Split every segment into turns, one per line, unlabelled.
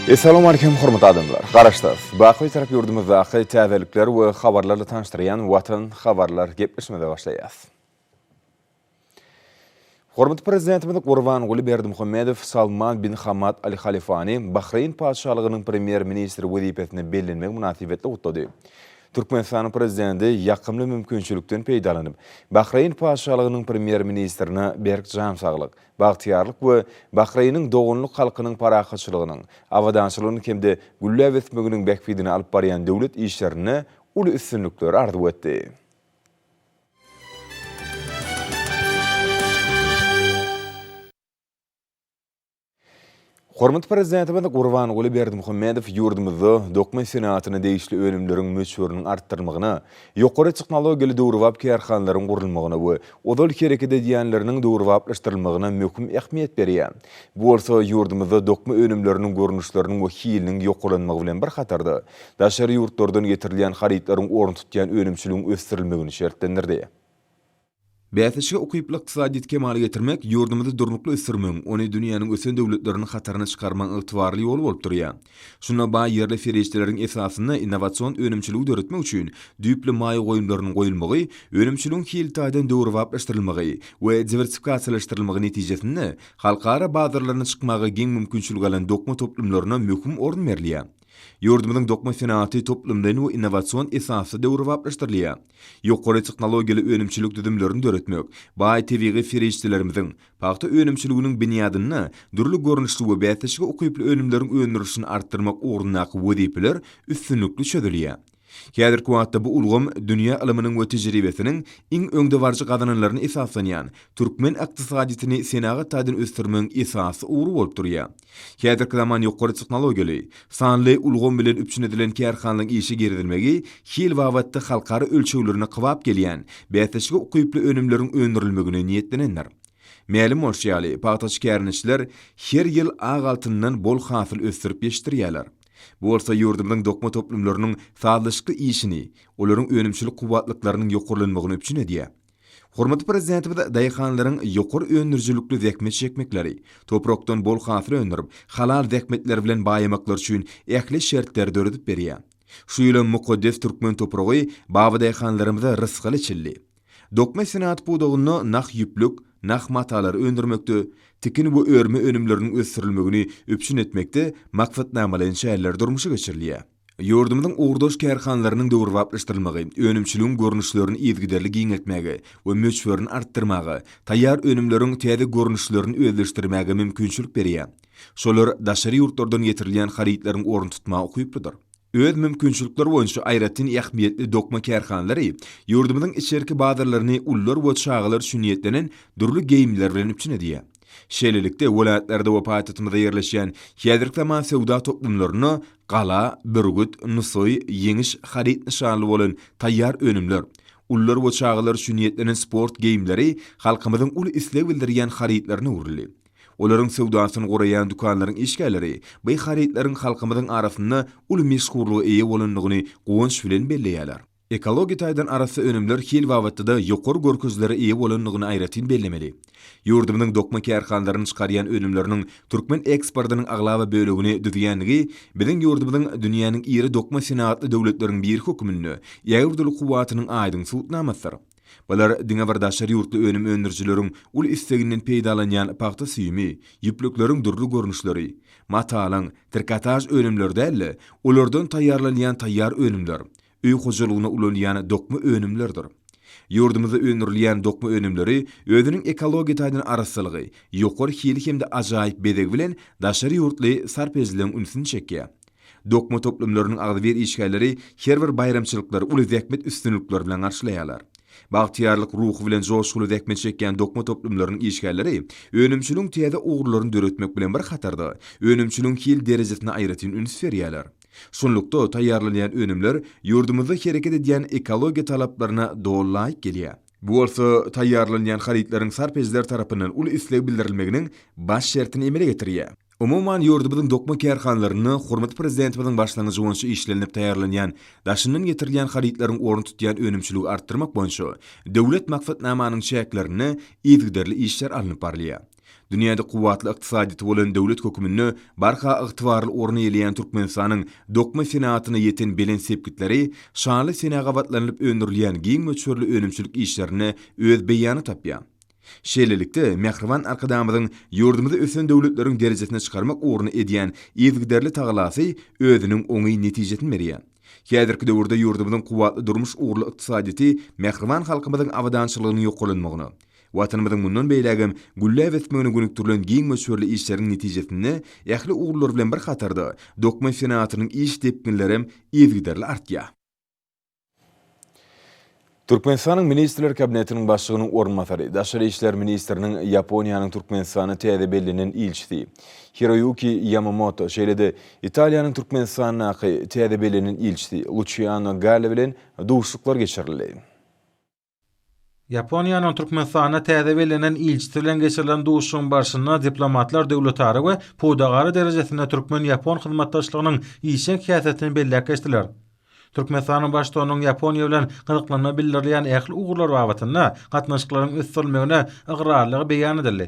Essalamu Aleýkum hormatly adamlar! Garaşsyz, baky Bitarap ýurdumyzdaky täzelikler we habarlarla tanyşdyrýan Watan habarlar gepleşigimize başlaýas. Hormatly Prezidentimiz Gurbanguly Berdimuhamedow Salman bin Hamad Al Halifany Bahreýn Patyşalygynyň Premýer-ministri wezipesine bellenmegi mynasybetli gutlady. Türkmenistanyň Prezidenti ýakymly mümkinçilikden peýdalanyp, Bahreýn Patyşalygynyň Premýer-ministrine berk jan saglyk, bagtyýarlyk we Bahreýniň doganlyk halkynyň parahatçylygynyň, abadançylygynyň hem-de gülläp ösmeginiň bähbidine alyp barýan döwlet işlerinde uly üstünlikleri arzuw etdi. Hormatly Prezidentimiz Gurbanguly Berdimuhamedow ýurdumyzda dokma senagatyna degişli önümleriň möçberiniň artdyrylmagyna, ýokary tehnologiýaly döwrebap kärhanalaryň gurulmagyna we ozal hereket edýänleriniň döwrebaplaşdyrylmagyna möhüm ähmiýet berýär. Bu bolsa ýurdumyzda dokma önümleriniň görnüşleriniň we hiliniň ýokarlanmagy bilen bir hatarda, daşary ýurtlardan getirilýän harytlaryň orun tutýan önümçiligiň ösdürilmegini şertlendirdi. Bäsleşige ukyply ykdysadyýeti kemala getirmek ýurdumyzy durnukly ösdürmegiň, ony dünýäniň ösen döwletleriniň hataryna çykarmagyň ygtybarly ýoly bolup durýar. Şunda baý ýerli serişdeleriň esasynda innowasion önümçiligi döretmek üçin düýpli maýa goýumlarynyň goýulmagy, önümçiligiň hil taýdan döwrebaplaşdyrylmagy we diwersifikasiýalaşdyrylmagy netijesinde halkara bazarlaryna çykmaga giň mümkinçilik alan dokma toplumlaryna möhüm orun berilýär. Ýurdumyzyň dokma senagaty toplumlaýyn we innowasion esasda döwrebaplaşdyrylýar. Ýokary tehnologiýaly önümçilik düzümlerini döretmek, baý tebigy serişdelerimiziň, pagta önümçiliginiň binýadynda dürli görnüşli we bäsleşige ukyply önümleriň öndürilişini artdyrmak ugrundaky wezipeler üstünlikli çözülýär. Häzirki wagtda bu ulgam dünýä ylymynyň we tejribesiniň iň öňdebaryjy gazananlaryna esaslanýan türkmen ykdysadyýetini senagat taýdan ösdürmegiň esasy ugry bolup durýar. Häzirki zaman ýokary tehnologiýaly, sanly ulgam bilen üpjün edilen kärhanalaryň işe girizilmegi hil babatda halkara ölçeglerine kybap gelýän, bäsleşige ukyply önümleriň öndürilmegine niýetlenendir. Mälim bolşy ýaly, pagtaçy kärendeçiler her ýyl ak altyndan bol hasyl ösdürip ýetişdirýärler. Bu bolsa ýurdumyzyň dokma toplumlarynyň sazlaşykly işini, olaryň önümçilik kuwwatlyklarynyň ýokarlanmagyny üpjün edýär. Hormatly Prezidentimiz daýhanlaryň ýokary öndürijilikli zähmet çekmekleri, toprakdan bol hasyl öndürip, halal zähmetleri bilen baýamaklary üçin ähli şertleri döredip berýär. Şu ýylam mukaddes türkmen topragy babadaýhanlarymyza rysgal eçildi. Dokma senagat pudagynda nah ýüplük, nah matalary öndürmekde, tikin we örme önümleriniň ösdürilmegini üpjün etmekde maksatnamalaýyn çäreler durmuşa geçirilýär. Ýurdumyzyň ugurdaş kärhanalarynyň döwrebaplaşdyrylmagy önümçiligiň görnüşlerini yzygiderli giňeltmäge we möçberini artdyrmaga, taýýar önümleriň täze görnüşlerini özleşdirmäge mümkinçilik berýär. Şolar daşary ýurtlardan getirilýän harytlaryň ornuny tutmaga ukyplydyr. Öz mümkinçilikleri boýunça aýratyn ähmiýetli dokma kärhanalary ýurdumyzyň içerki bazarlaryny ulular we çagalar üçin niýetlenen dürli geýimler bilen üpjün edýär. Şeýlelikde, welaýatlarda we paýtagtymyzda ýerleşýän häzirki zaman söwda toplumlarynda Gala, Bürgüt, Nusaý, Ýeňiş haryt nyşanly bolan taýýar önümler, ulular we çagalar üçin niýetlenen sport geýimleri halkymyzyň uly isleg bildirýän harytlaryna öwrüldi. Olaryň söwdasyny guraýan dükanlaryň işgärleri by harytlaryň halkymyzyň arasynda uly meşhurlyga eýe bolandygyny guwanç bilen belleýärler. Ekologiýa taýdan arassa önümler hil babatda-da ýokary görkezijilere eýe bolandygyny aýratyn bellemeli. Ýurdumyzyň dokma kärhanalarynyň çykarýan önümleriniň türkmen eksportynyň aglaba bölegini düzýändigi biziň ýurdumyzyň dünýäniň iri dokma senagatly döwletleriň biri hökmünde ägirt uly kuwwatynyň aýdyň subutnamasydyr. Bular diňe bir daşary ýurtly önüm öndürijileriň uly isleginden peýdalanýan pagta süýümi, ýüplükleriň dürli görnüşleri, matalyň, trikotaž önümleri däl-de, olardan taýýarlanýan taýýar önümler, öý hojalygynda ulanylýan dokma önümlerdir. Ýurdumyzda öndürilýän dokma önümleri özüniň ekologiýa taýdan arassalygy, ýokary hili hem-de ajaýyp bezegi bilen daşary ýurtly sarp edijileriň ünsüni çekýär. Dokma toplumlarynyň agzybir işgärleri her bir baýramçylyklary uly zähmet üstünlikleri bilen garşylaýarlar. Bagtyýarlyk ruhy bilen joşguly zähmet çekýän dokma toplumlarynyň işgärleri önümçiligiň täze ugurlaryny döretmek bilen bir hatarda, önümçiligiň hil derejesine aýratyn üns berýärler. Şunlukda, taýýarlanýan önümler ýurdumyzda hereket edýän ekologiýa talaplaryna doly laýyk gelýär. Bu bolsa taýýarlanýan harytlaryň sarp edijiler tarapyndan uly isleg bildirilmeginiň baş şertini emele getirýär. Umuman, ýurdumyzyň dokma kärhanalarynda hormatly Prezidentimiziň başlangyjy boýunça işlenilip taýýarlanýan, daşyndan getirilýän harytlaryň ornuny tutýan önümçiligi artdyrmak boýunça Döwlet maksatnamanyň çäklerinde yzygiderli işler alnyp barylýar. Dünýäde kuwwatly ykdysadyýeti bolan döwlet hökmünde barha ygtybarly orun eýeleýän Türkmenistanyň dokma senagatyna ýeten belent sepgitleri şanly senä gabatlanylyp öndürilýän giň möçberli önümçilik işlerinde öz beýanyny tapýar. Şeýlelikde, mähriban Arkadagymyzyň ýurdumyzy ösen döwletleriň derejesine çykarmak ugrunda edýän yzygiderli tagallasy özüniň oňyn netijesini berýär. Häzirki döwürde ýurdumyzyň kuwwatly durmuş ugurly ykdysadyýeti mähriban halkymyzyň abadançylygynyň ýokarlanmagyna, Watanymyzyň mundan beýlägem gülläp ösmegine gönükdirilen giň möçberli işleriň netijesinde ähli ugurlar bilen bir hatarda dokma senagatynyň iş depginlerem yzygiderli artýar. Türkmenistanyň Ministrler Kabinetiniň Başlygynyň orunbasary, daşary işler ministriniň Ýaponiýanyň Türkmenistanda täze bellenen ilçisi Hiroýuki Ýamamoto, şeýle-de Italiýanyň Türkmenistandaky täze bellenen ilçisi Luçiano Galli bilen duşuşyklar geçirildi.
Ýaponiýanyň Türkmenistanda täze bellenen ilçisi bilen geçirilen duşuşygyň barşynda diplomatlar döwletara we pudagara derejesinde türkmen-ýapon hyzmatdaşlygynyň işjeň häsiýetini belläp geçdiler. Türkmenistanyň Baştutanynyň Ýaponiýa bilen gyzyklanma bildirilýän ähli ugurlar babatynda gatnaşyklaryň ösdürilmegine ygrarlygy beýan edildi.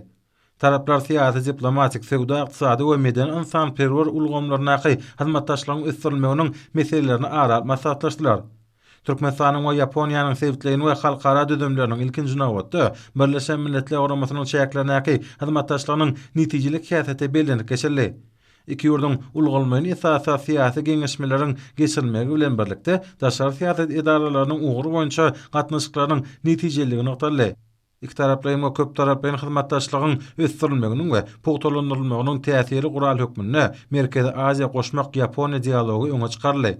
Taraplar syýasy-diplomatik, söwda-ykdysady we medeni-ynsanperwer ulgamlaryndaky hyzmatdaşlygyň ösdürilmeginiň meselelerini ara alyp maslahatlaşdylar. Türkmenistanyň we Ýaponiýanyň sebitleýin we halkara düzümleriniň, ilkinji nobatda, Birleşen Milletler Guramasynyň çäklerindäki hyzmatdaşlygynyň netijelik häsiýeti bellenip geçildi. Iki ýurduň ulgamlaýyn esasda syýasy geňeşmeleriň geçirilmegi bilen birlikde, daşary syýasat edaralarynyň ugry boýunça gatnaşyklarynyň netijeliligi nygtaldy. Ikitaraplaýyn we köptaraplaýyn hyzmatdaşlygyň ösdürilmeginiň we pugtalandyrylmagynyň täsirli gural hökmünde Merkezi Aziýa goşmak Ýaponiýa dialogy öňe çykaryldy.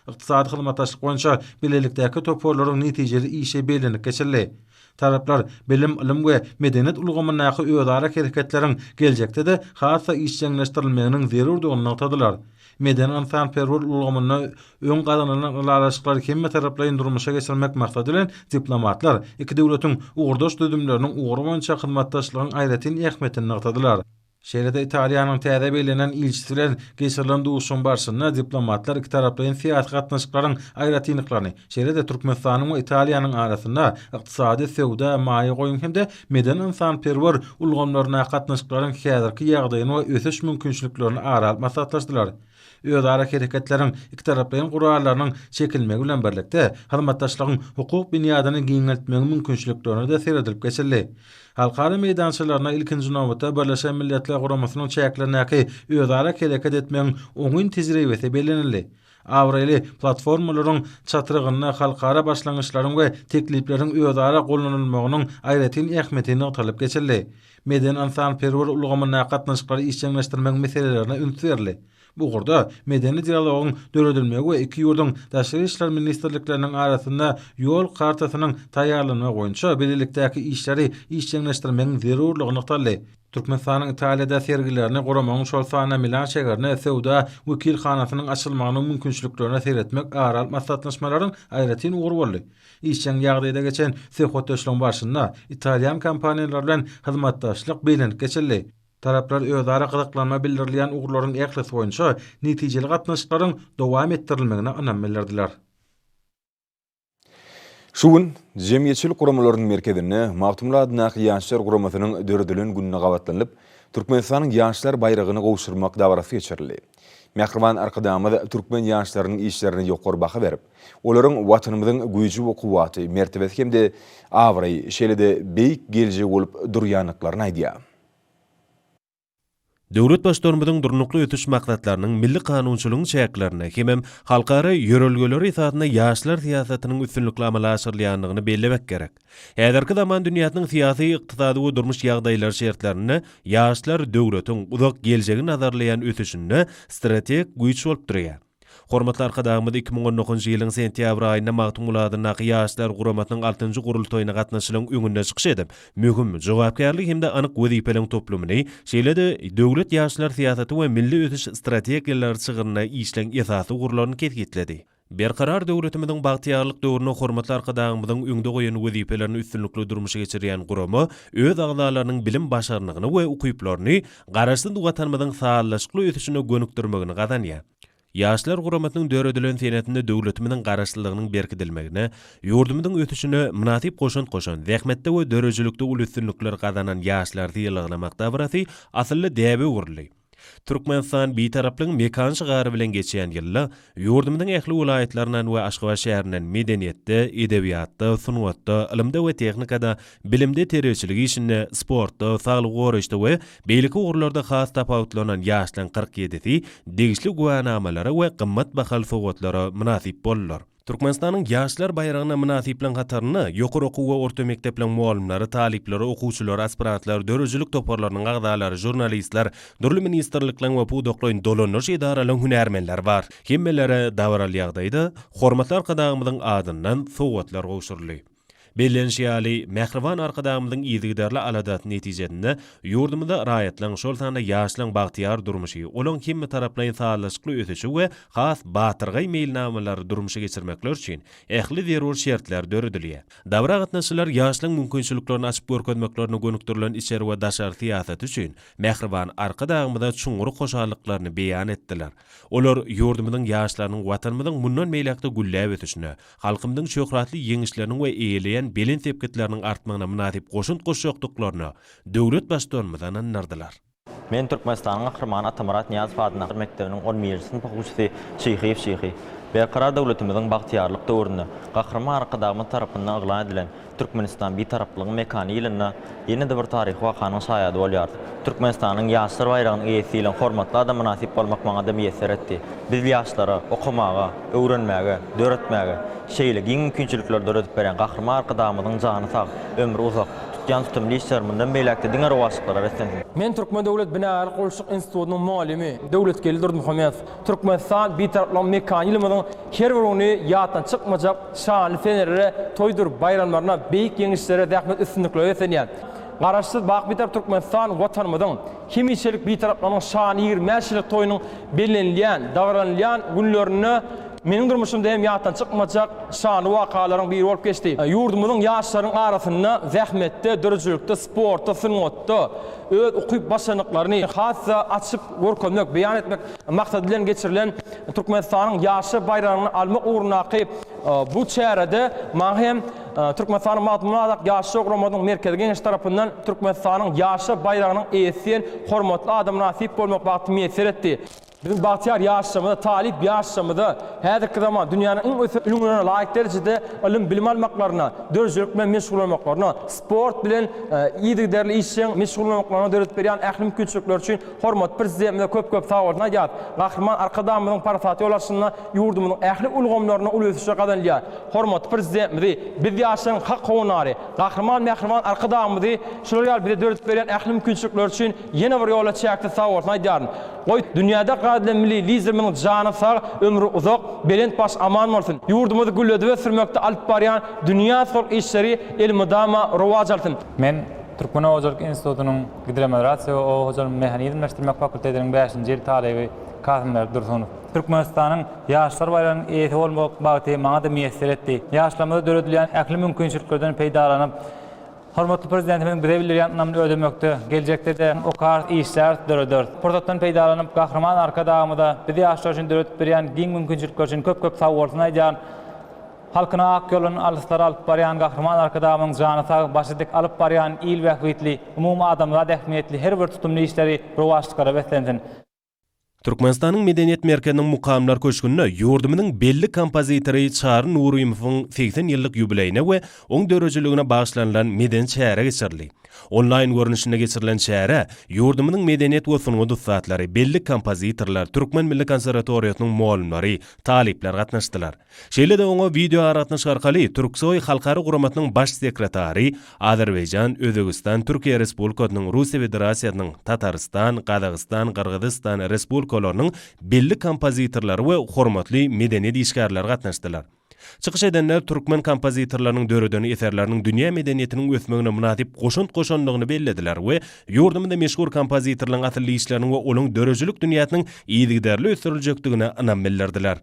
Ykdysady hyzmatdaşlyk boýunça bilelikdäki toparlaryň netijeli işi bellenip geçildi. Taraplar bilim, ylym we medeniýet ulgamyndaky özara hereketleriň geljekde-de has-da işjeňleşdirilmeginiň zerurdygyny nygtadylar. Medeni-ynsanperwer ulgamynda öň gazanylan ylalaşyklary hemmetaraplaýyn durmuşa geçirmek maksady bilen, diplomatlar iki döwletiň ugurdaş düzümleriniň ugry boýunça hyzmatdaşlygyň aýratyn ähmiýetini nygtadylar. Şeýle-de Italiýanyň täze bellenen ilçisi bilen geçirilen duşuşygyň barşynda diplomatlar ikitaraplaýyn syýasy gatnaşyklaryň aýratynlyklaryny, şeýle-de Türkmenistanyň we Italiýanyň arasynda ykdysady, söwda, maýa goýum hem-de medeni-ynsanperwer ulgamlaryndaky gatnaşyklaryň häzirki ýagdaýyny we ösüş mümkinçiliklerini ara alyp maslahatlaşdylar. Özara hereketleriň ikitaraplaýyn gurallarynyň çekilmegi bilen birlikde, hyzmatdaşlygyň hukuk binýadyny giňeltmegiň mümkinçiliklerine-de seredilip geçildi. Halkara meýdançalarynda, ilkinji nobatda, Birleşen Milletler Guramasynyň çäklerindäki özara hereket etmegiň oňyn tejribesi bellenildi. Abraýly platformalaryň çatrygynda halkara başlangyçlaryň we teklipleriň özara gollanylmagynyň aýratyn ähmiýeti nygtalyp geçildi. Medeni-ynsanperwer ulgamyndaky gatnaşyklary işjeňleşdirmegiň meselelerine üns berildi. Bu ugurda medeni dialogyň döredilmegi we iki ýurduň Daşary işler ministrlikleriniň arasynda Ýol kartasynyň taýýarlanmagy boýunça bilelikdäki işleri işjeňleşdirmegiň zerurlygy nygtaldy. Türkmenistanyň Italiýada sergilerini guramagyň, şol sanda Milan şägerinde söwda wekilhanasynyň açylmagynyň mümkinçiliklerine seretmek ara alyp maslahatlaşmalaryň aýratyn ugry boldy. Işjeň ýagdaýda geçen söhbetdeşligiň barşynda italýan kompaniýalary bilen hyzmatdaşlyk bellenip geçildi. Taraplar özara gyzyklanma bildirilýän ugurlaryň ählisi boýunça netijeli gatnaşyklaryň dowam etdirilmegine ynam bildirdiler.
Şu gün Jemgyýetçilik guramalarynyň merkezinde Magtymguly adyndaky Ýaşlar guramasynyň döredilen gününe gabatlanyp, Türkmenistanyň Ýaşlar baýragyny gowşurmak dabarasy geçirildi. Mähriban Arkadagymyz türkmen ýaşlarynyň işlerine ýokary baha berip, olaryň Watanymyzyň güýji we kuwwaty, mertebesi hem-de abraýy, şeýle-de beýik geljegi bolup durýandyklaryny aýdýar.
Döwlet Baştutanymyzyň Durnukly ösüş maksatlarynyň milli kanunçylygyň çäklerinde hemem halkara ýörelgeleri esasynda ýaşlar syýasatynyň üstünlikli amala aşyrylýandygyny bellemek gerek. Häzirki zaman dünýäsiniň syýasy, ykdysady we durmuş ýagdaýlary şertlerinde ýaşlar döwletiň uzak geljegi nazarlaýan ösüşinde strategik güýç bolup durýar. Hormatly Arkadagymyz 2019-njy ýylyň sentýabr aýynda Magtymguly adyndaky Ýaşlar guramasynyň altynjy gurultaýyna gatnaşylaň öňünde çykyş edip, möhüm, jogapkärli hem-de anyk wezipeleriň toplumyny, şeýle-de döwlet ýaşlar syýasaty we milli ösüş strategiýalary çygrynda işleň esasy ugurlaryny kesgitledi. Berkarar döwletimiziň bagtyýarlyk döwründe hormatly Arkadagymyzyň öňde goýan wezipelerini üstünlikli durmuşa geçirýän gurama öz agzalarynyň bilim başarnygyny we ukyplaryny Garaşsyz Watanymyzyň sazlaşykly ösüşine gönükdirmegini gazanýar. Ýaşlar guramasynyň döredilen senesinde döwletimiziň Garaşsyzlygynyň berkidilmegine, ýurdumyzyň ösüşine mynasyp goşant goşan, zähmetde we döredijilikde uly üstünlikler gazanan ýaşlary sylaglamak dabarasy asylly däbe öwrüldi. Türkmenistan Bitaraplygyň mekany şygary bilen geçýän ýylda ýurdumyzyň ähli welaýatlaryndan we Aşgabat şäherinden medeniýetde, edebiýatda, sungatda, ylymda we tehnikada, bilimde, terbiýeçilik işinde, sportda, saglygy goraýyşda we beýleki ugurlarda has tapawutlanan ýaşlaryň 47-si degişli güwänamalara we gymmat bahaly sowgatlara mynasyp boldular. Türkmenistanyň Ýaşlar baýragyna mynasyplaryň hatarynda ýokary okuw we orta mekdepleriň mugallymlary, talyplary, okuwçylary, aspirantlary, döredijilik toparlarynyň agzalary, žurnalistler, dürli ministrlikleriň we pudaklaýyn dolandyryş edaralaryň hünärmenleri bar. Hemmelere dabaraly ýagdaýda hormatly Arkadagymyzyň adyndan sowgatlar gowşuryldy. Bellenişi ýaly, mähriban Arkadagymyzyň yzygiderli aladasy netijesinde ýurdumyzda raýatlaryň, şol sanda ýaşlaryň bagtyýar durmuşy, olaryň hemmetaraplaýyn sazlaşykly ösüşi we has batyrgaý meýilnamalary durmuşa geçirmekleri üçin ähli zerur şertler döredilýär. Dabara gatnaşyjylar ýaşlaryň mümkinçiliklerini açyp görkezmeklerine gönükdirilen içeri we daşary syýasaty üçin mähriban Arkadagymyza çuňňur hoşallyklaryny beýan etdiler. Olar ýurdumyzyň ýaşlarynyň Watanymyzyň mundan beýläk-de gülläp ösüşine, halkymyzyň şöhratly ýeňişleriniň we eýeleýän belent sepgitleriniň artmagyna mynasyp goşant goşjakdyklaryna döwlet Baştutanymyzy ynandyrdylar.
Men Türkmenistanyň Gahrymany Atamyrat Nyýazow adyndaky mekdebiniň on birinji synp okuwçysy Şyhyýew Şyhy. Berkarar döwletimiziň bagtyýarlyk döwründe Gahryman Arkadagymyz tarapyndan yglan edilen Türkmenistan Bitaraplygyň mekany ýylynda ýene-de bir taryhy wakanyň şaýady bolýarys. Türkmenistanyň Ýaşlar baýragynyň eýesi diýlen hormatly ada mynasyp bolmak maňa-da miýesser etdi. Biz ýaşlara okamaga, öwrenmäge, döretmäge şeýle giň mümkinçilikleri döredip berýän Gahryman Arkadagymyzyň jany sag, ömri uzak, tutýan tutumly işleri mundan beýläk-de diňe rowaçlyklara beslensin!
Men Türkmen döwlet binagärlik-gurluşyk institutynyň mugallymy Döwletgeldi Durdymuhammedow. Türkmenistan Bitaraplygyň mekany ýylymyzyň her bir güni ýatdan çykmajak şanly senelere, toýdur baýramlaryna, beýik ýeňişlere, zähmet üstünlikleri beslenýär. Garaşsyz, baky Bitarap Türkmenistan Watanymyzyň hemişelik Bitaraplygynyň şanly 25 ýyllyk toýunyň bellenilýän, dabaralanylýan günlerinde meniň durmuşymda hem ýatdan çykmajak şanly wakalaryň biri bolup geçdi. Ýurdumyzyň ýaşlarynyň arasynda zähmetde, döredijilikde, sportda, sungatda öz ukyp-başarnyklaryny has-da açyp görkezmek, beýan etmek maksady bilen geçirilen Türkmenistanyň Ýaşlar baýragyny almak ugrundaky bu çärede maňa hem Türkmenistanyň Magtymguly Azat Ýaşlar guramasynyň Merkezi Geňeşi tarapyndan Türkmenistanyň Ýaşlar baýragynyň eýesi diýen hormatly ada mynasyp bolmak bagty miýesser etdi. Biziň bagtyýar ýaşlarymyza, talyp ýaşlarymyza häzirki zaman dünýäniň iň ösen ülňülerine laýyk derejede ylym-bilim almaklaryna, döredijilik bilen meşgullanmaklaryna, sport bilen yzygiderli işjeň meşgullanmaklaryna döredip berýän ähli mümkinçilikleri üçin hormatly Prezidentimize köp-köp sagbolsun aýdýarys. Gahryman Arkadagymyzyň parasatly ýolbaşçylygynda ýurdumyzyň ähli ulgamlarynda uly ösüşler gazanylýar. Hormatly Prezidentimizi, biz ýaşlaryň hak howandary, Gahryman mähriban Arkadagymyzy şular ýaly bize döredip berýän ähli mümkinçilikleri üçin ýene bir ýola çäksiz sagbolsun aýdýaryn. Goý, dünýäde ykrar edilen milli Liderimiziň jany sag, ömri uzak, belent başy aman bolsun! Ýurdumyzy gülledip ösdürmekde alyp barýan dünýä nusgalyk işleri elmydama rowaç alsyn!
Men Türkmen oba hojalyk institutynyň Gidromelorasiýa we oba hojalygyny mehanizmleşdirmek fakultetiniň bäşinji ýyl talyby Kasymberdi Dursunow. Türkmenistanyň Ýaşlar baýragynyň eýesi bolmak bagty maňa-da miýesser etdi. Ýaşlarymyza döredilýän ähli mümkinçiliklerden peýdalanyp, Hormatly Prezidentimiziň bize bildirýän ynamyny ödemekde, geljekde-de okarys, işläris, dörederis. Pursatdan peýdalanyp, Gahryman Arkadagymyza biz ýaşlar üçin döredip berýän giň mümkinçilikleri üçin köp-köp sagbolsun aýdýaryn. Halkyny ak ýoldan alyslara alyp barýan Gahryman Arkadagymyzyň jany sag, başy dik alyp barýan il bähbitli, umumy adamzat ähmiýetli her bir tutumly işleri rowaçlyklara beslensin.
Türkmenistanyň Medeniýet merkeziniň Mukamlar köşgünde ýurdumyzyň belli kompozitory Çary Nurymowyň 80 ýyllyk ýubileýine we oň döredijiligine bagyşlanylan medeni çäre geçirildi. Onlaýn görnüşinde geçirilen çärä ýurdumyzyň medeniýet we sungat ussatlary, belli kompozitorlar, Türkmen milli konserwatoriýasynyň mugallymlary, talyplar gatnaşdylar. Şeýle-de oňa wideoaragatnaşyk arkaly Türksoý halkara guramasynyň baş sekretary, Azerbaýjan, Özbegistan, Türkiýe Respublikasynyň, Russiýa Federasiýasynyň, Tatarystan, Gazagystan, Gyrgyzystan Respublikalarynyň belli kompozitorlary we hormatly medeniýet işgärleri gatnaşdylar. Çykyş edenler türkmen kompozitorlarynyň döreden eserleriniň dünýä medeniýetiniň ösmegine mynasyp goşant goşandygyny bellediler we ýurdumyzda meşhur kompozitorlaryň asylly işleriniň we olaryň döredijilik dünýäsiniň yzygiderli ösdüriljekdigine ynam bildirdiler.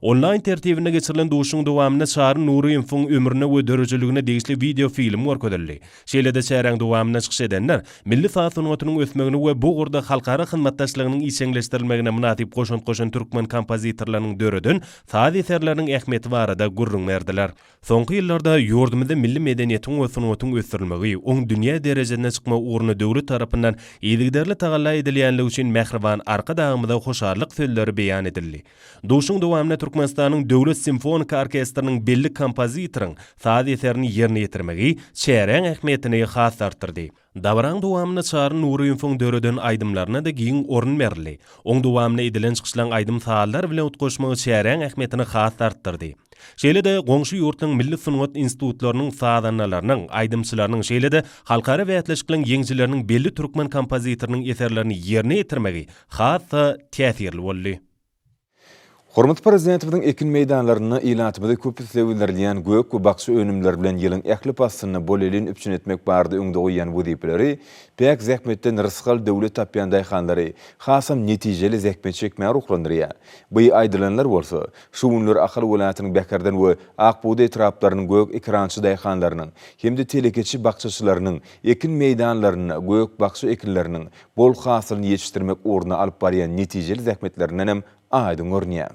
Onlaýn tertibinde geçirilen duşuşygyň dowamynda Çary Nurymowyň ömrüne we döredijiligine degişli wideofilm görkezildi. Şeýle-de çäräň dowamynda çykyş edenler milli saz sungatynyň ösmegine we bu ugurda halkara hyzmatdaşlygynyň işjeňleşdirilmegine mynasyp goşant goşan türkmen kompozitorlarynyň döreden saz eserleriniň ähmiýeti barada gürrüň berdiler. Soňky ýyllarda ýurdumyzda milli medeniýetiň we sungatyň ösdürilmegi, oň dünýä derejesine çykmagy ugrunda döwlet tarapyndan yzygiderli tagalla edilýänligi üçin mähriban Arkadagymyza hoşallyk sözleri beýan edildi. Duşuň dowamynda Türkmenistanyň Döwlet simfoniki orkestriniň belli kompozitoryň saz eserini ýerine ýetirmegi çäräň ähmiýetini has artdyrdy. Dabaraň dowamynda Çary Nurymowyň döreden aýdymlaryna-da giň orun berildi. Oň dowamynda edilen çykyşlaň aýdym-sazlar bilen utgaşmagy çäräň ähmiýetini has artdyrdy. Şeýle-de goňşy ýurtlaryň milli sungat institutlarynyň sazandalarynyň, aýdymçylarynyň, şeýle-de halkara bäsleşikleň ýeňijileriniň belli türkmen kompozitorynyň eserlerini ýerine ýetirmegi has-da täsirli boldy.
Hormatly Prezidentimiziň ekin meýdanlarynda ilatymyzy köp isleg bildirilýän gök we bakja önümleri bilen ýylyň ähli paslynda bolelin üpjün etmek barada öňde goýýan wezipeleri päk zähmetden rysgal-döwlet tapýan daýhanlary hasam netijeli zähmet çekmäge ruhlandyrýar. Bu aýdylanlar bolsa, şu günler Ahal welaýatynyň Bäherden we Ak bugdaý etraplarynyň gök ekerançy daýhanlarynyň hem-de telekeçi bakjaçylarynyň ekin meýdanlarynda gök-bakja ekinleriniň bol hasylyny ýetişdirmek ugrunda alyp barýan netijeli zähmetlerindenem aýdyň görünýär.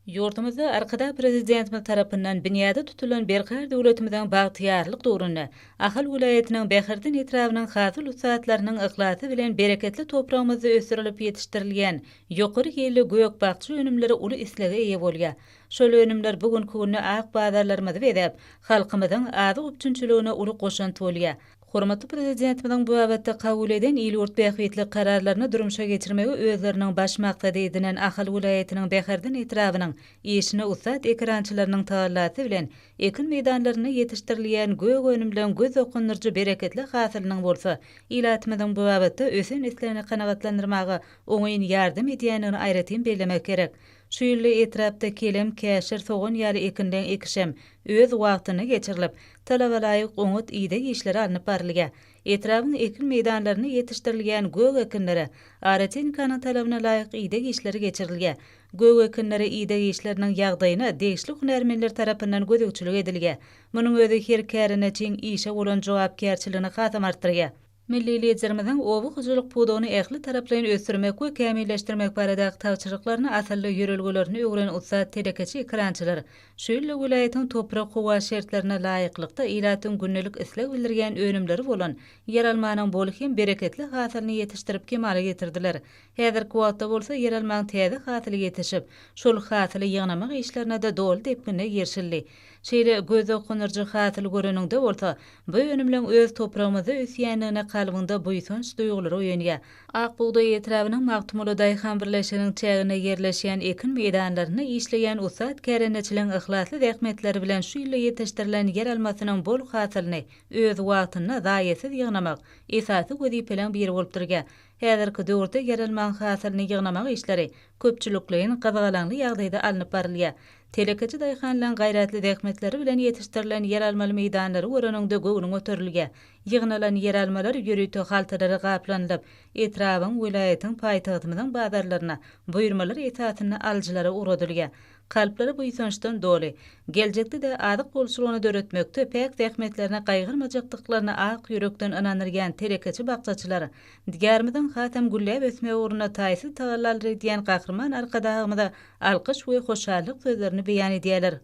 Ýurdumyzda Arkadag Prezidentimiz tarapyndan binýady tutulan Berkarar döwletimiziň bagtyýarlyk döwründe Ahal welaýatynyň Bäherden etrabynyň hasyl ussatlarynyň yhlasy bilen bereketli topragymyzda ösdürilip ýetişdirilýän ýokary hilli gök-bakja önümleri uly islege eýe bolýar. Şol önümler bu günki günde ak bazarlarymyzy bezäp, halkymyzyň azyk üpjünçiligine uly goşant bolýar. Hormatly Prezidentimiziň bu babatda kabul eden il-ýurt bähbitli kararlaryny durmuşa geçirmegi özleriniň baş maksady edinen Ahal welaýatynyň Bäherden etrabynyň işine ussat ekerançylarynyň tagallasy bilen ekin meýdanlarynda ýetişdirilýän gök önümleň göz okundyryjy bereketli hasylynyň bolsa ilatymyzyň bu babatda ösen islegini kanagatlandyrmaga oňyn ýardam edýändigini aýratyn bellemek gerek. Şu ýylda etrapda kelem, käşir, sogan ýaly ekinleň ekişem öz wagtynda geçirilip, talabalaýyk oňat ideg işleri alnyp barylýar. Etrabyň ekin meýdanlarynda ýetişdirilýän gök ekinlere agrotehnikanyň talabyna laýyk ideg işleri geçirilýär. Gök ekinlere ideg işleriniň ýagdaýyna degişli hünärmenler tarapyndan gözegçilik edilýär. Munuň özi her kärendeçiň işe bolan jogapkärçiligini hasam artdyrýar. Milli Liderimiziň oba hojalyk pudagyny ähli taraplaýyn ösdürmek we kämilleşdirmek baradaky tabşyryklaryny asylly ýörelgelerine öwren ussat telekeçi ekerançylar şu ýylda welaýatyň toprak-howa şertlerine laýyklykda ilatyň gündelik isleg bildirýän önümleri bolan ýeralmanyň bol hem bereketli hasylyny ýetişdirip kemala getirdiler. Häzirki wagtda bolsa ýeralmaň täze hasyly ýetişip, şol hasyly ýygnamak işlerine-de doly depginde girişildi. Şeýle göz okgundyryjy hasyly göreniňde bolsa, bu önümleň öz topragymyzda ösýändigine kalbyňda buýsanç duýgulary oýanýar. Ak bugdaý etrabynyň Magtymguly daýhan birleşiginiň çäginde ýerleşýän ekin meýdanlarynda işleýän ussat kärendeçileriň yhlasly zähmetleri bilen şu ýylda ýetişdirilen ýeralmasynyň bol hasylyny öz wagtynda zaýasyz ýygnamak esasy wezipeleriň biri bolup durýar. Häzirki döwürde ýeralmaň hasylyny ýygnamak işleri köpçülikleýin, gyzgalaňly ýagdaýda alnyp barylýar. Telekeçi daýhanlaryň gaýratly zähmetleri bilen ýetişdirilen ýeralmaly meýdanlary göreniňde göwnüň göterilýär. Ýygnalan ýeralmalar ýörite haltalara gaplanylyp, etrabyň, welaýatyň, paýtagtymyzyň bazarlaryna buýurmalar esasynda alyjylara ugradylýar. Kalplary buýsançdan doly, geljekde-de azyk bolçulygyny döretmekde päk zähmetlerini gaýgyrmajakdyklaryna ak ýürekden ynandyrýan telekeçi bakjaçylar Diýarymyzyň hasam gülläp ösmegi ugrunda taýsyz tagallalar edýän Gahryman Arkadagymyza alkyş we hoşallyk sözlerini beýan edýärler.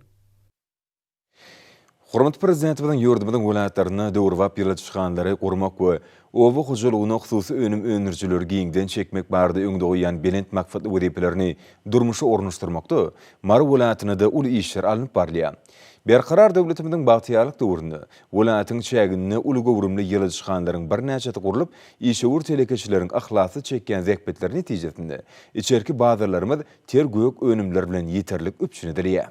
Hormatly Prezidentimiziň ýurdumyzyň welaýatlarynda döwrebap ýyladyşhanalary gurmak we oba hojalygyna hususy önüm öndürijileri giňden çekmek barada öňde goýýan belent maksatly wezipelerini durmuşa ornaşdyrmakda Mary welaýatynda-da uly işler alnyp barylýar. Berkarar döwletimiziň bagtyýarlyk döwründe welaýatyň çäginde uly göwrümli ýyladyşhanalaryň birnäçesi gurlup, işewür telekeçileriň yhlasly çekýän zähmetleri netijesinde içerki bazarlarymyz ter gök önümler bilen ýeterlik üpjün edilýär.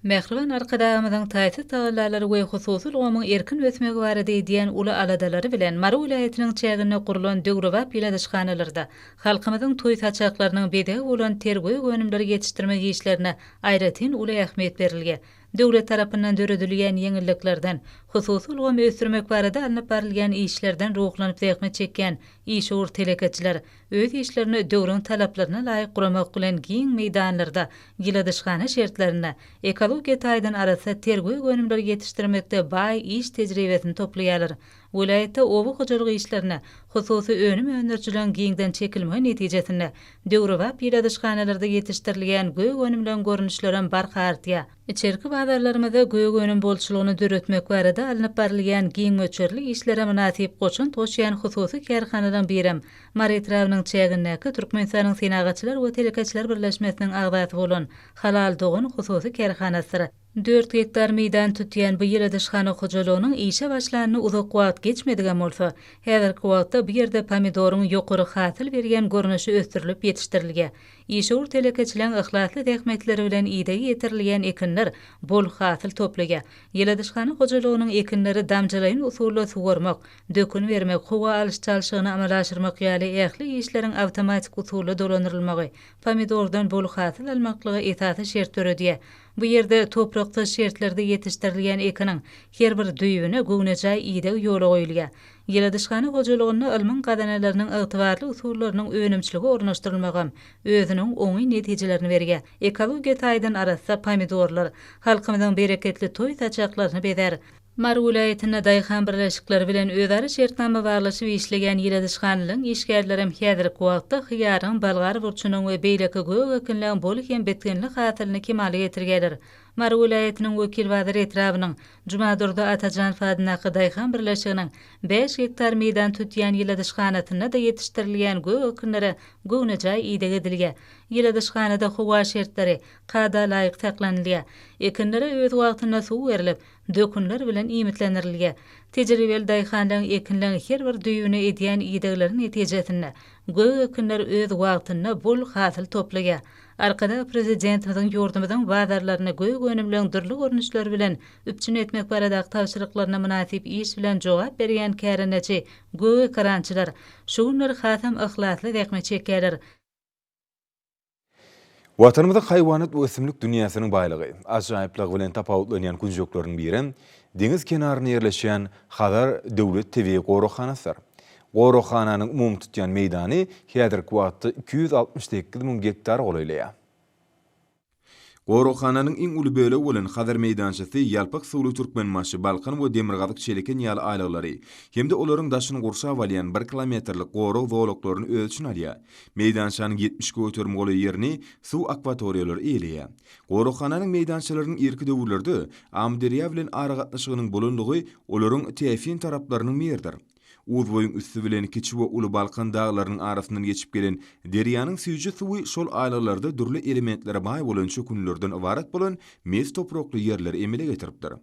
Mähriban Arkadagymyzyň taýsyz tagallalary we hususy ulgamyň erkin ösmegi barada edýän uly aladalary bilen Mary welaýatynyň çäginde gurlan döwrebap ýyladyşhanalarda halkymyzyň toý saçaklarynyň bezegi bolan ter gök önümleri ýetişdirmek işlerine aýratyn uly ähmiýet berilýär. Döwlet tarapyndan döredilýän ýeňilliklerden, hususy ulgamy ösdürmek barada alnyp barylýan işlerden ruhlanyp zähmet çekýän işewür telekeçiler öz işlerini döwrüň talaplaryna laýyk guramak bilen giň meýdanlarda, ýyladyşhana şertlerinde ekologiýa taýdan arassa ter gök önümleri ýetişdirmekde baý iş tejribesini toplaýarlar. Welaýatda oba hojalyk işlerine hususy önüm öndürijileriň giňden çekilmegi netijesinde, döwrebap ýyladyşhanalarda ýetişdirilýän gök önümleriň görnüşlerem barha artýar. Içerki bazarlarymyzda gök önüm bolçulygyny döretmek barada alnyp barylýan giň möçberli işlere mynasyp goşant goşýan hususy kärhanalaryň birem Mary etrabynyň çägindäki Türkmenistanyň Senagatçylar we telekeçiler birleşmesiniň agzasy bolan Halal dogan hususy kärhanasydyr. Dört gektar meýdan tutýan bu ýyladyşhana hojalygynyň işe başlanyna uzak wagt geçmedigem bolsa, häzirki wagtda bu ýerde pomidoryň ýokary hasyl berýän görnüşi ösdürilip ýetişdirilýär. Işewür telekeçileň yhlasly zähmetleri bilen idegi ýetirilýän ekinler bol hasyl toplaýar. Ýyladyşhana hojalygynyň ekinleri damjalaýyn usulda suwarmak, dökün bermek, howa alyş-çalşygyny amala aşyrmak ýaly ähli işleriň awtomatik usulda dolandyrylmagy pomidordan bol hasyl almaklyga esasy şert döredýär. Bu ýerde topraksyz şertlerde ýetişdirilýän ekiniň her bir düýbüne göwnejaý ideg ýola goýulýar. Ýyladyşhana hojalygynda ylmyň gazananlarynyň ygtybarly usullarynyň önümçilige ornaşdyrylmagam özüniň oňyn netijelerini berýär. Ekologiýa taýdan arassa pomidorlar halkymyzyň bereketli toý saçaklaryny bezär. Mary welaýatynda daýhan birleşikleri bilen özara şertnama baglaşyp işleýän ýyladyşhanalaryň işgärlerem häzirki wagtda hyýaryň, bolgar burçunyň we beýleki gök ekinleň bol hem bitginli hasylyny kemala getirýärler. Mary welaýatynyň Wekilbazar etrabynyň Jumadurdy Atajanow adyndaky daýhan birleşiginiň bäş gektar meýdan tutýan ýyladyşhanasynda-da ýetişdirilýän gök ekinlere göwnejaý ideg edilýär. Ýyladyşhanada howa şertleri kada laýyk saklanylýar. Ekinlere öz wagtynda suw berlip, dökünler bilen iýmitlendirilýär. Tejribeli daýhanlaryň ekinleň her bir düýbüne edýän idegleri netijesinde, gök ekinler öz wagtynda bol hasyl toplaýar. Arkadag Prezidentimiziň ýurdumyzyň bazarlaryny gök önümleň dürli görnüşleri bilen üpjün etmek baradaky tabşyryklaryna mynasyp iş bilen jogap berýän kärendeçi gök ekerançylar şu günler hasam yhlasly zähmet çekýärler.
Watanymyzyň haýwanat we ösümlik dünýäsiniň baýlygy, ajaýyplygy bilen tapawutlanýan künjekleriniň birem deňiz kenarynda ýerleşýän Hazar döwlet tebigy goraghanasydyr. Goraghananyň umumy tutýan meýdany häzirki wagtda 268 müň gektara golaýlaýar. Goraghananyň iň uly bölegi bolan Hazar meýdançasy ýalpak suwly Türkmenbaşy, Balkan we Demirgazyk Çeleken ýaly aýlaglary hem-de olaryň daşyny gurşap alýan bir kilometrlik gorag zolaklaryny öz içine alýar. Meýdançanyň 70% golaý ýerini suw akwatoriýalary eýeleýär. Goraghananyň meýdançalarynyň irki döwürlerde Amyderýa bilen aragatnaşygynyň bolanlygy olaryň täsin taraplarynyň biridir. Uzboýuň üsti bilen Kiçi we Uly Balkan daglarynyň arasyndan geçip gelen derýanyň süýji suwy şol aýlaglarda dürli elementlere baý bolan çökündilerden ybarat bolan mes toprakly ýerleri emele getiripdir.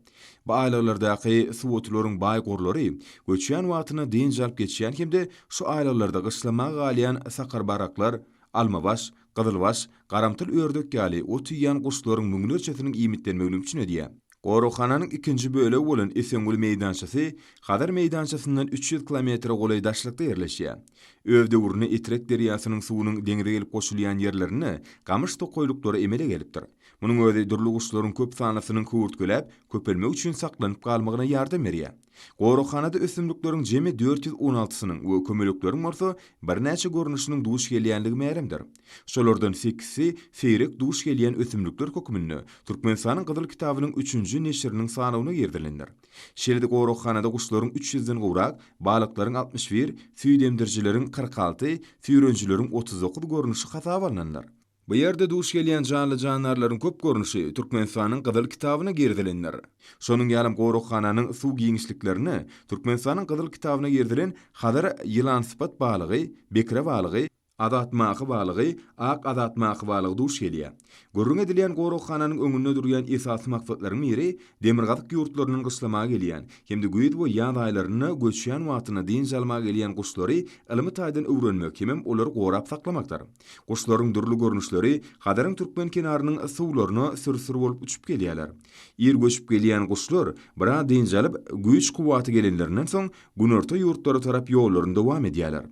Bu aýlaglardaky suwotularyň baý gorlary göçýän wagtynda dynç alyp geçýän hem-de şu aýlaglarda gyşlamaga galýan sakarbaraklar, almabaş, gyzylbaş, garamtyl ördek ýaly ot iýýän guşlaryň müňlerçesiniň iýmitlenmegini üpjün edýär. Goraghananyň ikinji bölegi bolan Esengül meýdançasy Hazar meýdançasyndan 300 kilometre golaý daşlykda ýerleşýär. Öz döwründe Etrek derýasynyň suwunyň deňze gelip goşulýan ýerlerinde gamyş tokaýlyklary emele gelipdir. Munuň özi dürli guşlaryň köp sanlysynyň höwürtgeläp, köpelmek üçin saklanyp galmagyna ýardam berýär. Goraghanada ösümlikleriň jemi 416-synyň we kömelekleriň bolsa birnäçe görnüşiniň duş gelýänligi mälimdir. Şolardan sekizisi seýrek duş gelýän ösümlikler hökmünde Türkmenistanyň Gyzyl kitabynyň üçünji neşiriniň sanawyna girizilendir. Şeýle-de goraghanada guşlaryň üç ýüzden gowrak, balyklaryň 61, süýdemdirijileriň 46, süýrenijileriň 39 görnüşi hasaba alnandyr. Bu ýerde duş gelýän janly-jandarlaryň köp görnüşi Türkmenistanyň Gyzyl kitabyna girizilendir. Şonuň ýalam goraghananyň suw giňişliklerinde Türkmenistanyň Gyzyl kitabyna girizilen Hazar ýylansypat balygy, bekre balygy, azatmaky balygy, ak azatmaky balygy duş gelýär. Gürrüňi edilýän goraghananyň öňünde durýan esasy maksatlaryň biri demirgazyk ýurtlaryndan gyşlamaga gelýän hem-de güýz we ýaz aýlarynda göçýän wagtynda dynç almaga gelýän guşlary ylmy taýdan öwrenmek hemem olary gorap saklamakdyr. Guşlaryň dürli görnüşleri Hazaryň türkmen kenarynyň suwlaryna sür-sür bolup uçup gelýärler. Ir göçüp gelýän guşlar biraz dynç alyp, güýç-kuwwaty gelenlerinden soň, günorta ýurtlara tarap ýollaryny dowam edýärler.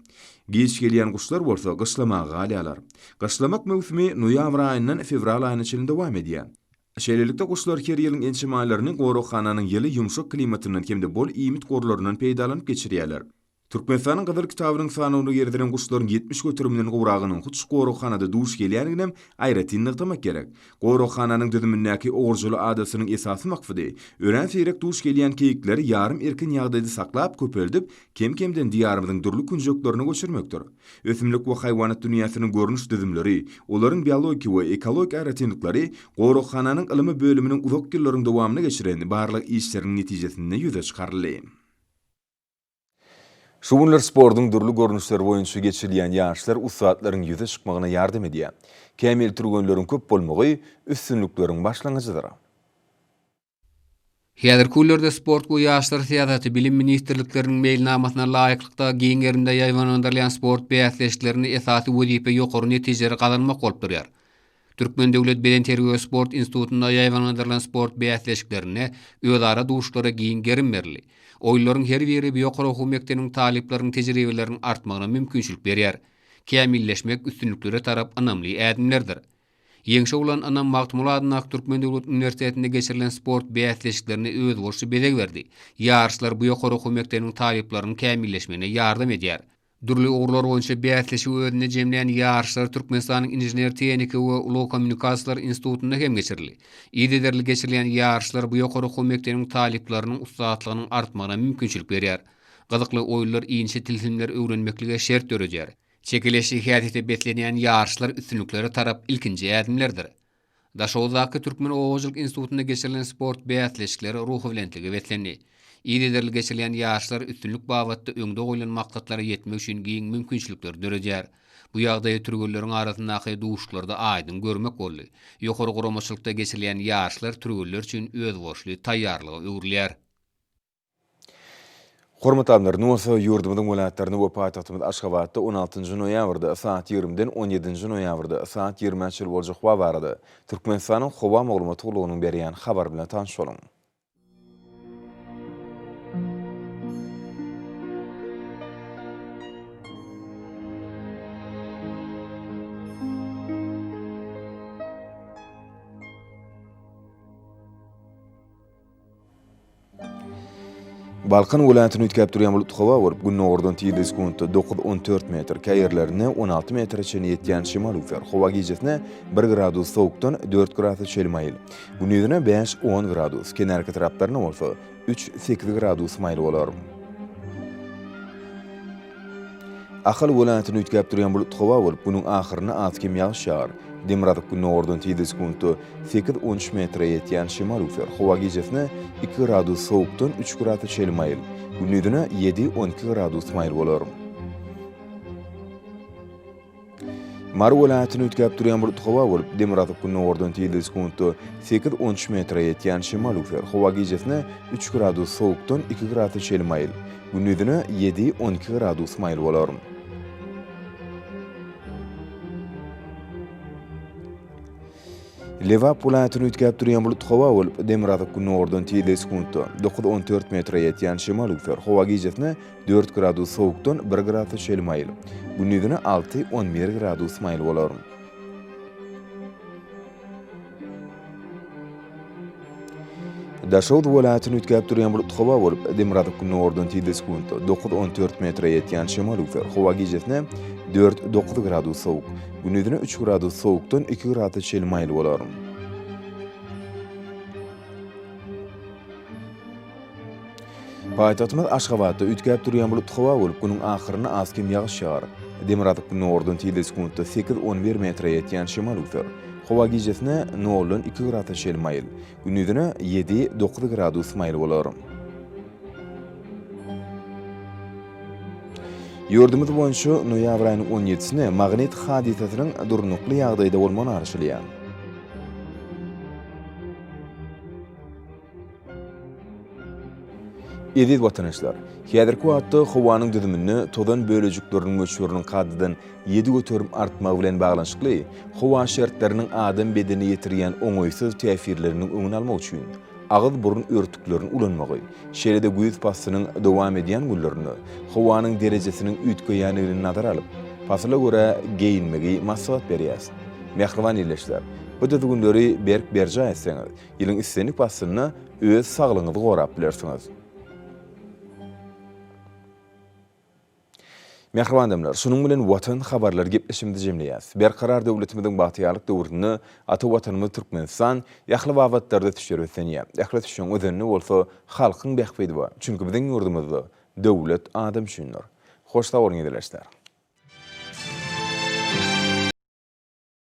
Giç gelýän guşlar bolsa gyşlamaga galýarlar. Gyşlamak möwsümi noýabr aýyndan fewral aýyna çenli dowam edýär. Şeýlelikde, guşlar her ýylyň ençeme aýlaryny goraghananyň ýyly, ýumşak klimatyndan hem-de bol iýmit gorlaryndan peýdalanyp geçirýärler. Türkmenistanyň Gyzyl kitabynyň sanawyna girizilen guşlaryň 70 göteriminden gowragynyň hut şu goraghanada duş gelýändiginem aýratyn nygtamak gerek. Goraghananyň düzümindäki Ogurjaly adasynyň esasy maksady, örän seýrek duş gelýän keýikleri ýarym erkin ýagdaýda saklap, köpeldip, kem-kemden Diýarymyzyň dürli künjeklerine göçürmekdir. Ösümlik we haýwanat dünýäsiniň görnüş düzümleri, olaryň biologiki we ekologik aýratynlyklary goraghananyň ylmy bölüminiň uzak ýyllaryň dowamynda geçiren barlag işleriniň netijesinde ýüze çykaryldy. Şu günler sportuň dürli görnüşleri boýunça geçirilýän ýaryşlar ussatlaryň ýüze çykmagyna ýardam edýär. Kämil türgenleriň köp bolmagy üstünlikleriň başlangyjydyr.
Häzirki günlerde Sport we ýaşlar syýasaty, Bilim ministrlikleriniň meýilnamasyna laýyklykda giň gerimde ýaýbaňlandyrylýan sport bäsleşiklerinde esasy wezipe ýokary netijeleri gazanmak bolup durýar. Türkmen döwlet bedenterbiýe we sport institutynda ýaýbaňlandyrylan sport bäsleşiklerinde özara duşuşyklara giň gerim berildi. Oýunlaryň her biri bu ýokary okuw mekdebiniň talyplarynyň tejribeleriniň artmagyna mümkinçilik berýär. Kämilleşmek üstünliklere tarap ynamly ädimlerdir. Ýeňşe bolan ynam Magtymguly adyndaky Türkmen döwlet uniwersitetinde geçirilen sport bäsleşiklerine özboluşly bezeg berdi. Ýaryşlar bu ýokary okuw mekdebiniň talyplarynyň kämilleşmegine ýardam edýär. Dürli ugurlar boýunça bäsleşigi özünde jemleýän ýaryşlar Türkmenistanyň Inžener-tehniki we ulag kommunikasiýalar institutynda hem geçirildi. Yzygiderli geçirilýän ýaryşlar bu ýokary okuw mekdebiniň talyplarynyň ussatlygynyň artmagyna mümkinçilik berýär. Gyzykly oýunlar inçe tilsimleri öwrenmeklige şert döredýär. Çekeleşli häsiýete beslenýän ýaryşlar üstünliklere tarap ilkinji ädimlerdir. Daşoguzdaky Türkmen obahojalyk institutynda geçirilen sport bäsleşikleri ruhubelentlige beslendi. Yzygiderli geçirilýän ýaryşlar üstünlik babatda öňde goýlan maksatlara ýetmek üçin giň mümkinçilikleri döredýär. Bu ýagdaýy türgenleriň arasyndaky duşuşyklarda aýdyň görmek boldy. Ýokary guramaçylykda geçirilýän ýaryşlar türgenler üçin özboluşly taýýarlyga öwrülýär.
Hormatly alymlar, indi bolsa ýurdumyzyň welaýatlarynda we paýtagtymyz Aşgabatda on altynjy noýabrda saat ýigrimiden on ýedinji noýabrda saat ýigrimä çenli boljak howa barada Türkmenistanyň Howa maglumat gullugynyň berýän habary bilen tanyş boluň. Balkan welaýatyny üýtgäp durýan bulutly howa bolup, gündogardan tizligi sekuntda dokuz-on dört metr, käýerlerinde 16 metre çenli ýetýän şemal öwser. Howa gijesine bir gradus sowukdan dört grasa çenli maýyl. Gündizine bäş-on gradus, kenarki etraplarynda bolsa üç-sekiz gradus maýyl bolar. Ahal welaýatyny üýtgäp durýan bulutly howa bolup, günüň ahyrynda az-kem ýagyş ýagar. Demirgazyk-gündogardan tizligi sekuntda sekiz-on üç metre ýetýän şemal öwser. Howa gijesine iki gradus sowukdan üç grasa çenli maýyl, gündizine ýedi-on iki gradus maýyl bolar. Mary welaýatyny üýtgäp durýan bulutly howa bolup, demirgazyk-gündogardan tizligi sekuntda sekiz-on üç metre ýetýän şemal öwser. Howa gijesine üç gradus sowukdan iki grasa çenli maýyl, gündizine ýedi-on iki gradus maýyl bolar. Lebap welaýatyny üýtgäp durýan bulutly howa bolup, demirgazyk-gündogardan tizligi sekuntda dokuz-on dört metre ýetýän şemal öwser. Howa gijesine dört gradus sowukdan bir grasa çenli maýyl, gündizine alty-on bir gradus maýyl bolar. Daşoguz welaýatyny üýtgäp durýan bulutly howa bolup, demirgazyk-gündogardan tizligi sekuntda dokuz-on dört metre ýetýän şemal öwser. Howa gijesine dört-dokuz gradus sowuk, gündizine üç gradus sowukdan iki grasa çenli maýyl bolar. Paýtagtymyz Aşgabatda üýtgäp durýan bulutly howa bolup, günüň ahyrynda az-kem ýagyş ýagar. Demirgazyk-gündogardan tizligi sekuntda sekiz-on bir metre ýetýän şemal öwser. Howa gijesine noldan iki grasa çenli maýyl, gündizine ýedi-dokuz gradus maýyl bolar. Ýurdumyz boýunça noýabr aýynyň on ýedisine magnit hadysasynyň durnukly ýagdaýda bolmagyna garaşylýar. Eziz watandaşlar! Häzirki wagtda howanyň düzüminde tozan bölejikleriniň möçberiniň kadadan 7% artmagy bilen baglanyşykly howa şertleriniň adam bedenine ýetirýän oňaýsyz täsirleriniň öňüni almak üçin agyz-burun örtüklerini ulanmagy, şeýle-de güýz paslynyň dowam edýän günlerinde howanyň derejesiniň üýtgeýändigini nazara alyp, pasyla görä geýinmegi maslahat berýäris. Mähriban ildeşler, bu düzgünleri berk berjaý etseňiz, ýylyň islendik paslynda öz saglygyňyzy gorap bilersiňiz. Mähriban adamlar, şunuň bilen Watan habarlary gepleşigimizi jemleýäris. Berkarar döwletimiziň bagtyýarlyk döwründe ata Watanymyz Türkmenistan ähli babatlarda ösüşlere beslenýär. Ähli ösüşiň özeninde bolsa halkyň bähbidi bar. Çünki biziň ýurdumyzda döwlet adam üçindir. Hoş sag boluň ildeşler!